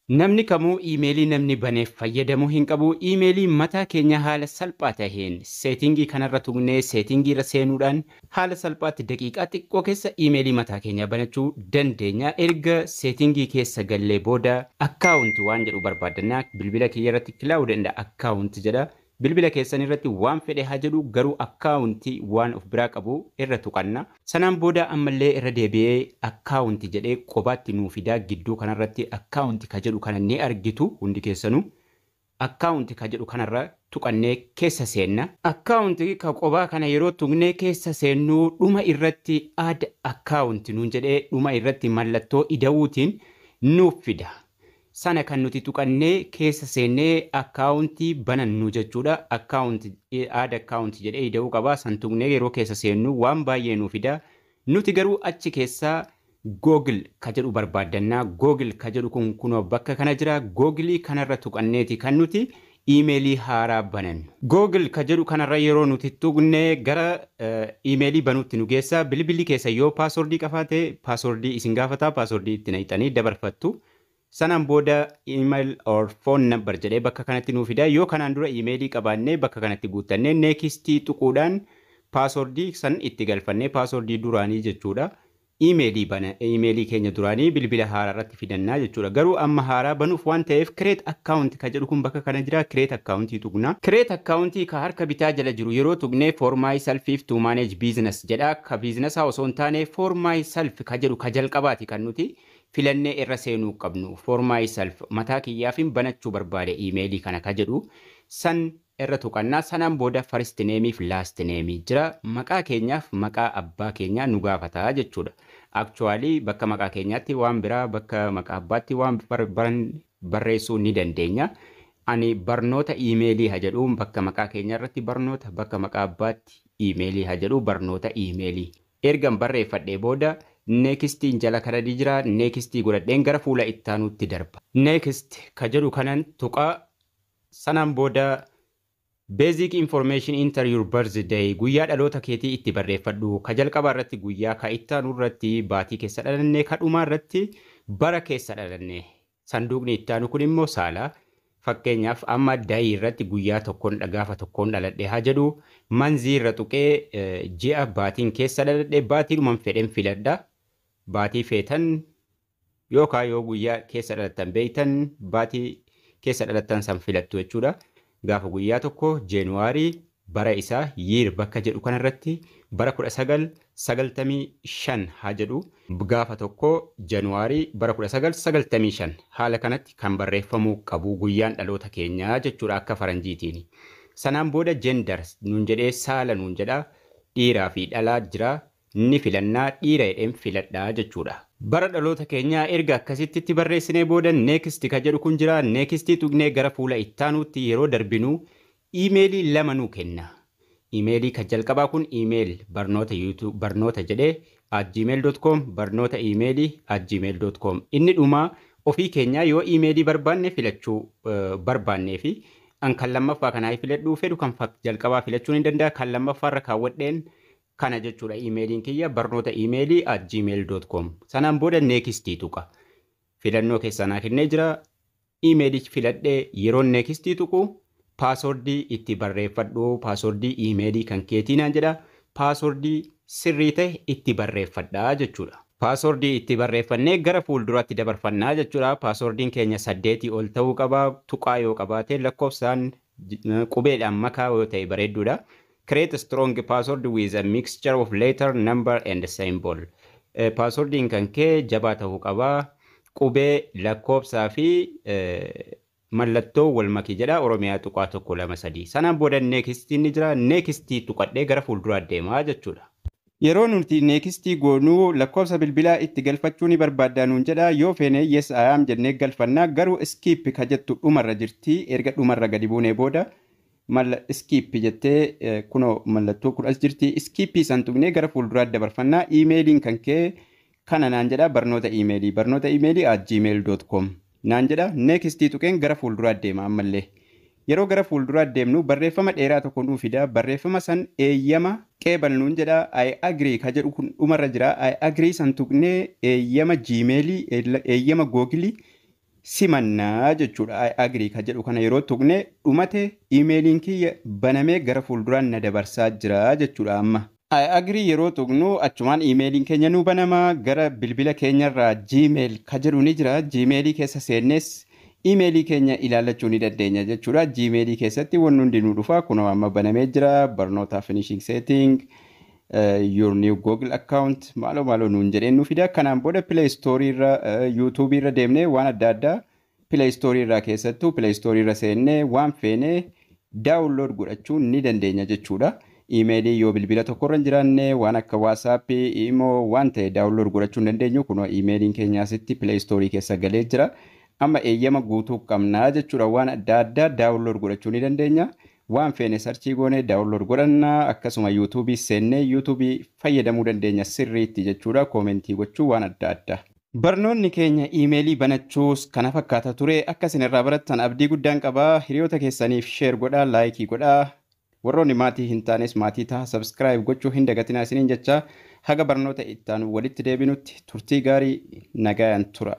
Namni kamuu iimeelii namni baneef fayyadamuu hin qabu. Iimeelii mataa keenya haala salphaa taheen setting kanarra tuqnee, setting irra seenuudhaan haala salphaatti daqiiqaa xiqqoo keessa iimeelii mataa keenyaa banachuu dandeenya. Erga setting keessa gallee booda account waan jedhu barbaadannaa. Bilbila kiyya irratti "Cloud and account" jedha. Bilbila keessan irratti waan fedhe haa jedhu, garuu account waan of biraa qabu irra tuqanna. Sanaan booda ammallee irra deebi'ee account jedhee qobaatti nuu fidaa. Gidduu kanarratti account ka jedhu kana ni argitu hundi keessanuu. Account ka jedhu kanarra tuqannee keessa seenna. Account ka qobaa kana yeroo tuqnee keessa seennuu, dhuma irratti "Add account" nuun jedhee dhuma irratti mallattoo ida'uutiin nuuf fida. Sana kan nuti tuqannee keessa seennee akkaawuntii banannu jechuudha. Account, "Add account" jedhee ida'uu qaba. San tuqnee yeroo keessa seennu waan baay'ee nuuf fida. Nuti garuu achi keessaa Google ka jedhu barbaaddannaa. Google ka jedhu kun kunoo bakka kana jira. Google kanarra tuqanneeti kan nuti iimeelii haaraa banannu. Google ka jedhu kanarra yeroo nuti tuqne gara iimeelii banuutti nu geessa. Bilbilli keessa yoo password qabaate, password isin gaafata, password itti naqxanii dabarfattu. Sanaan booda "Email or phone number" jedhee bakka kanatti nuu fida. Yoo kanaan dura iimeelii qabaannee, bakka kanatti guuttannee next tuquudhaan password san itti galfannee, password duraanii jechuudha. Iimeelii bana, iimeelii keenya duraanii bilbila haaraa irratti fidannaa jechuudha. Garuu amma haaraa banuuf waan ta'eef, "Create account" ka jedhu kun bakka kana jira. Create account tuqna. Create account ka harka bitaa jala jiru yeroo tuqnee, "For myself, to manage business" jedha. Ka business osoo hin taane, "For myself" ka jedhu ka jalqabaati kan nuti filannee irra seenuu qabnu. "For myself", mataa kiyyaafin banachuu barbaade iimeelii kana ka jedhu san irra tuqannaa. Sanaan booda first name fi last name jira. Maqaa keenyaaf maqaa abbaa keenyaa nu gaafata jechuudha. Actually bakka maqaa keenyaatti waan biraa, bakka maqaa abbaatti waan barreessuu ni dandeenya. Ani barnoota iimeelii haa jedhu. Bakka maqaa keenyaa irratti barnoota, bakka maqaa abbaatti iimeelii haa jedhu, barnoota iimeelii. Ergan barreeffadhee booda nextiin jala kana ni jira. Next godhadheen gara fuula ittaanuutti darba. Next ka jedhu kanan tuqaa. Sanaan booda "Basic information, enter your birthday", guyyaa dhaloota keetii itti barreeffadhu. Ka jalqabaa irratti guyyaa, ka ittaanu irratti baatii keessa dhalanne, ka dhumaa irratti bara keessa dhalanne. Sanduuqni ittaanu kun immoo saala. Fakkeenyaaf amma day irratti guyyaa tokkoon, gaafa tokkoon dhaladhe haa jedhu. Month irra tuqee ji'a baatiin keessa dhaladhe, baatiidhuman fedhen filadha. Baatii feetan yookaan yoo guyyaa keessa dhalattan beeytan, baatii keessa dhalattan san filattu jechuudha. Gaafa guyyaa 1 January, bara isaa "Year" bakka jedhu kanarratti bara 1995 haa jedhu, gaafa 1 January bara 1995. Haala kanatti kan barreeffamuu qabu guyyaan dhaloota keenyaa jechuudha akka faranjiitiin. Sanaan booda "Gender" nuun jedhee saala nuun jedha. Dhiiraa fi dhalaa jira, ni filannaa, dhiira jedheen filadhaa jechuudha. Bara dhaloota keenyaa erga akkasitti itti barreessinee booda "Next" ka jedhu kun jira. Next tuqnee gara fuula ittaanuutti yeroo darbinu iimeelii lama nuu kenna. Iimeelii kan jalqabaa kun email barnoota YouTube barnoota jedhee @gmail.com, barnoota iimeelii @gmail.com. Inni dhumaa ofii keenyaa yoo iimeelii barbaanne filachuu barbaannee fi an kan lammaffaa kanaa filadhuu fedhu, kan jalqabaa filachuu ni danda'a. Kan lammaffaarra kaawwadheen kana jechuudha, iimeeliin kiyya barnoota iimeelii @gmail.com. Sanaan booda next tuqa. Filannoo keessaa naa kennee jira. Iimeelii filadhee yeroo next tuqu, "Password itti barreeffadhu, password iimeelii kan keetii" naan jedha. Password sirrii ta'e itti barreeffadhaa jechuudha. Password itti barreeffannee gara fuulduraatti dabarfannaa jechuudha. Passwordiin keenya 8 ol ta'uu qaba. Tuqaa yoo qabaate, lakkoofsaan qubeedhaan makaa yoo ta'e bareedduudha. "Create a strong password with a mixture of letter, number and symbol." Passwordiin kan kee jabaa ta'uu qaba. Qubee, lakkoofsaa fi mallattoo wal makii jedha. Oromiyaa tuqaa 1 2 3. Sanaan booda nextiin ni jira. Next tuqadhee gara fuulduraa deemaa jechuudha. Yeroo nuti next goonuu, "Lakkoofsa bilbilaa itti galfachuu ni barbaaddaa?" nuun jedha. Yoo feene "Yes, I am" jennee galfannaa. Garuu "Skip" ka jettu dhumarra jirti. Erga dhumarra gadi buunee booda malla "Skip" jettee kunoo mallattoo kun as jirti. Skip san tuqnee gara fuulduraa dabarfannaa. "Iimeeliin kan kee kana" naan jedha, barnoota iimeelii barnoota iimeelii @gmail.com naan jedha. Next tuqeen gara fuulduraa deema ammallee. Yeroo gara fuulduraa deemnu barreeffama dheeraa tokko nuu fida. Barreeffama san eeyyama qeebalnuun jedha. "I agree" ka jedhu kun dhumarra jira. "I agree" san tuqnee eeyyama Gmailii, eeyyama Googlii Simannaa jechuudha. "I agree" ka jedhu kana yeroo tuqne, dhumate. Iimeeliin kiyya banamee gara fuulduraan na dabarsaa jira jechuudha amma. "I agree" yeroo tuqnu, achumaan iimeeliin keenya nu banama. Gara bilbila keenyarraa Gmail ka jedhu ni jira. Gmailii keessa seennes iimeelii keenya ilaallachuu ni dandeenya jechuudha. Gmailii keessatti wanni hundi nu dhufa. Kunoo amma banamee jira. Barnoota finishing setting, your new Google account, maaloo maaloo nuun jedheen nu fida. Kanaan booda Play Store irra, YouTube irra deemnee, waan adda addaa Play Store irraa, keessattuu Play Store irra seennee waan feene download godhachuu ni dandeenya jechuudha. Iimeelii yoo bilbila tokkorra hin jiraanne, waan akka WhatsApp, Imo waan ta'e download godhachuu hin dandeenyu. Kunoo iimeeliin keenya asitti Play Store keessa galee jira. Amma eeyyama guutuu qabnaa jechuudha. Waan adda addaa download godhachuu ni dandeenya. Waan feene search goonee download godhannaa. Akkasuma YouTubeii seennee YouTubeii fayyadamuu dandeenya sirriitti jechuudha. Comment gochuu, waan adda addaa. Barnoonni keenya iimeelii banachuus kana fakkaata ture. Akka isin irraa barattan abdii guddaan qabaa. Hiriyoota keessaniif share godhaa, like godhaa. Warroonni maatii hin taanes maatii ta'a, subscribe gochuu hin dagatinaa isiniin jecha, haga barnoota ittaanu walitti deebinutti turtii gaarii, nagayaan tura.